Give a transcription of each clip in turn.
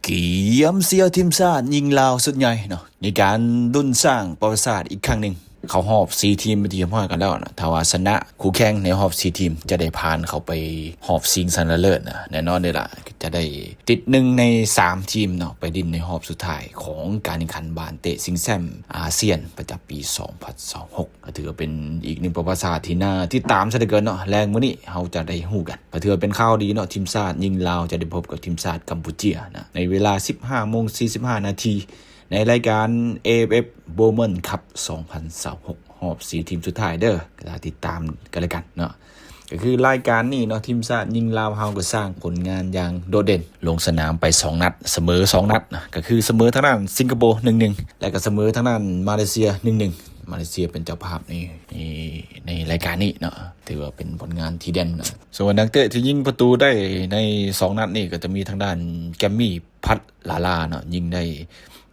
ກຽມເຊຍທີມຊາດຍິງລາວຊຸດໃຫຍ່ເນາະ ໃນການລຸ້ນສ້າງປະຫວັດສາດອີກຄັ້ງໜຶ່ງ ເຂົ້າຮອບສີ່ທີມເປັນທີ່ຮຽບຮ້ອຍກັນແລ້ວເນາະ. ຖ້າວ່າຊະນະຄູ່ແຂ່ງໃນຮອບສີ່ທີມ ຈະໄດ້ຜ່ານເຂົ້າໄປຮອບຊິງຊະນະເລີດນະ. ແນ່ນອນເລີຍລະ ຈະໄດ້ຕິດໜຶ່ງໃນສາມທີມເນາະ ໄປຫຼິ້ນໃນຮອບສຸດທ້າຍຂອງການແຂ່ງຂັນບານເຕະຊິງແຊັມອາຊຽນປະຈຳປີສອງພັນຊາວຫົກ ກໍຖືວ່າເປັນອີກໜຶ່ງປະຫວັດສາດທີ່ໜ້າຕິດຕາມຊະເຫຼືອເກີນເນາະ. ແລງມື້ນີ້ເຮົາຈະໄດ້ຮູ້ກັນ ກໍຖືວ່າເປັນຂ່າວດີເນາະ ທີມຊາດຍິງລາວຈະໄດ້ພົບກັບທີມຊາດກຳປູເຈຍນະ ໃນເວລາສິບຫ້າໂມງສີ່ສິບຫ້ານາທີ ໃນລາຍການ ເອເອັຟເອັຟ Women Cup ສອງພັນຊາວຫົກ ຮອບສີ່ທີມສຸດທ້າຍເດີ. ກໍຕິດຕາມກັນແລ້ວກັນເນາະ ກໍຄືລາຍການນີ້ເນາະ ທີມຊາດຍິງລາວເຮົາກໍສ້າງຜົນງານຢ່າງໂດດເດັ່ນ ລົງສະໜາມໄປສອງນັດ ສະເໝີສອງນັດນະ ກໍຄືສະເໝີທາງດ້ານສິງກະໂປໜຶ່ງໜຶ່ງ ແລະກໍສະເໝີທາງດ້ານມາເລເຊຍໜຶ່ງໜຶ່ງ. ມາເລເຊຍເປັນເຈົ້າພາບໃນ ໃນ ໃນລາຍການນີ້ເນາະ ຖືວ່າເປັນຜົນງານທີ່ເດັ່ນນະ. ສ່ວນນັກເຕະທີ່ຍິງປະຕູໄດ້ໃນສອງນັດນີ້ ກໍຈະມີທາງດ້ານແກມມີ ພັດລາລາເນາະ ຍິງໄດ້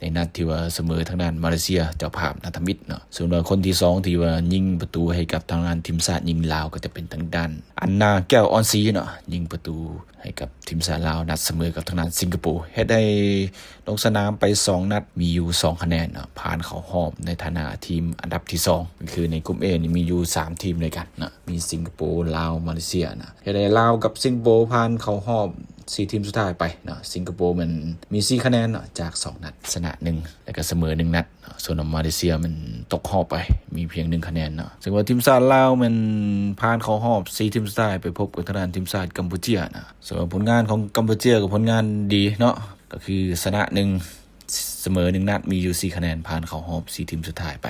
ໃນນັດທີ່ວ່າສະເໝີທາງດ້ານມາເລເຊຍເຈົ້າພາບນະ ທຳອິດເນາະ. ສ່ວນວ່າຄົນທີສອງທີ່ວ່າຍິງປະຕູໃຫ້ກັບທາງດ້ານທີມຊາດຍິງລາວ ກໍຈະເປັນທາງດ້ານອັນນາ ແກ້ວອ່ອນສີເນາະ ຍິງປະຕູໃຫ້ກັບທີມຊາດລາວ ນັດສະເໝີກັບທາງດ້ານສິງກະໂປ ເຮັດໃຫ້ລົງສະໜາມໄປສອງນັດ ມີຢູ່ສອງຄະແນນເນາະ ຜ່ານເຂົ້າຮອບໃນຖານະທີມອັນດັບທີສອງ ກໍຄືໃນກຸ່ມເອນີ້ມີຢູ່ສາມທີມດ້ວຍກັນເນາະ ມີສິງກະໂປ ລາວ ມາເລເຊຍນະ. ເຮັດໃຫ້ລາວກັບສິງກະໂປຜ່ານເຂົ້າຮອບສີ່ທີມສຸດທ້າຍໄປເນາະ. ສິງກະໂປແມ່ນມີສີ່ຄະແນນເນາະ ຈາກສອງນັດ ຊະນະໜຶ່ງ ແລະກະສະເໝີໜຶ່ງນັດເນາະ. ສ່ວນມາເລເຊຍແມ່ນຕົກຮອບໄປ ມີພຽງໜຶ່ງຄະແນນເນາະ. ເຊິ່ງວ່າທີມຊາດລາວແມ່ນຜ່ານເຂົ້າຮອບສີ່ທີມສຸດທ້າຍ ໄປພົບກັບທາງດ້ານທີມຊາດກຳປູເຈຍນະ. ສ່ວນຜົນງານຂອງກຳປູເຈຍກໍຜົນງານດີເນາະ ກໍຄືຊະນະໜຶ່ງ ສະເໝີໜຶ່ງນັດ ມີຢູ່ສີ່ຄະແນນ ຜ່ານເຂົ້າຮອບສີ່ທີມສຸດທ້າຍໄປ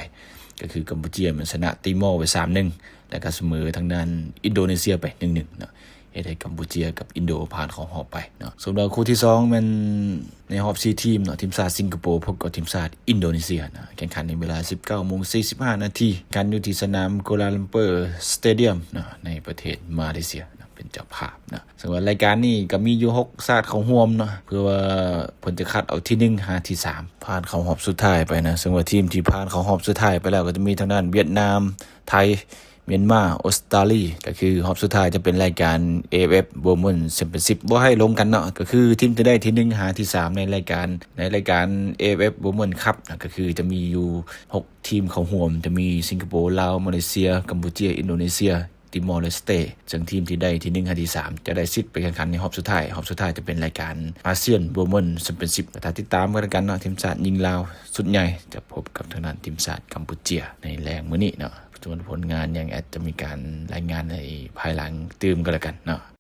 ກໍຄືກຳປູເຈຍແມ່ນຊະນະຕີມໍໄປສາມໜຶ່ງ ແລະກະສະເໝີທາງດ້ານອິນໂດເນເຊຍໄປໜຶ່ງໜຶ່ງເນາະ ເຮັດໃຫ້ກຳປູເຈຍກັບອິນໂດຜ່ານເຂົ້າຮອບໄປເນາະ. ສຳລັບຄູ່ທີສອງແມ່ນໃນຮອບສີ່ທີມເນາະ ທີມຊາດສິງກະໂປພົບກັບທີມຊາດອິນໂດເນເຊຍເນາະ ແຂ່ງຂັນໃນເວລາສິບເກົ້າໂມງສີ່ສິບຫ້ານາທີ ກັນຢູ່ທີ່ສະໜາມໂກລາລັມເປີສະເຕດຽມເນາະ ໃນປະເທດມາເລເຊຍເນາະ ເປັນເຈົ້າພາບເນາະ. ເຊິ່ງວ່າລາຍການນີ້ກໍມີຢູ່ຫົກຊາດເຂົ້າຮ່ວມເນາະ ເພື່ອວ່າເພິ່ນຈະຄັດເອົາທີໜຶ່ງຫາທີສາມ ຜ່ານເຂົ້າຮອບສຸດທ້າຍໄປນະ. ເຊິ່ງວ່າທີມທີ່ຜ່ານເຂົ້າຮອບສຸດທ້າຍໄປແລ້ວ ກໍຈະມີທາງດ້ານຫວຽດນາມ, ໄທ, ມຽນມາ, ອົດສະຕາລີ ກໍຄືຮອບສຸດທ້າຍຈະເປັນລາຍການ ເອເອັຟເອັຟ Women Championship ບໍ່ໃຫ້ລົງກັນເນາະ ກໍຄືທີມທີ່ໄດ້ທີໜຶ່ງຫາທີສາມໃນລາຍການ ໃນລາຍການ ເອເອັຟເອັຟ Women Cup ນະ ກໍຄືຈະມີຢູ່ຫົກທີມເຂົ້າຮ່ວມ ຈະມີສິງກະໂປ, ລາວ, ມາເລເຊຍ, ກຳປູເຈຍ, ອິນໂດເນເຊຍ, ຕີມໍເລສເຕ ເຊິ່ງທີມທີ່ໄດ້ທີໜຶ່ງຫາທີສາມຈະໄດ້ສິດໄປແຂ່ງຂັນໃນຮອບສຸດທ້າຍ. ຮອບສຸດທ້າຍຈະເປັນລາຍການ ອາຊຽນ Women Championship ກໍຖ້າຕິດຕາມກັນແລ້ວກັນເນາະ ທີມຊາດຍິງລາວຊຸດໃຫຍ່ຈະພົບກັບທາງດ້ານທີມຊາດກຳປູເຈຍໃນແລງມື້ນີ້ເນາະ. ສ່ວນຜົນງານຫຍັງອາດຈະມີການລາຍງານໃນພາຍຫຼັງຕື່ມກໍແລ້ວກັນເນາະ.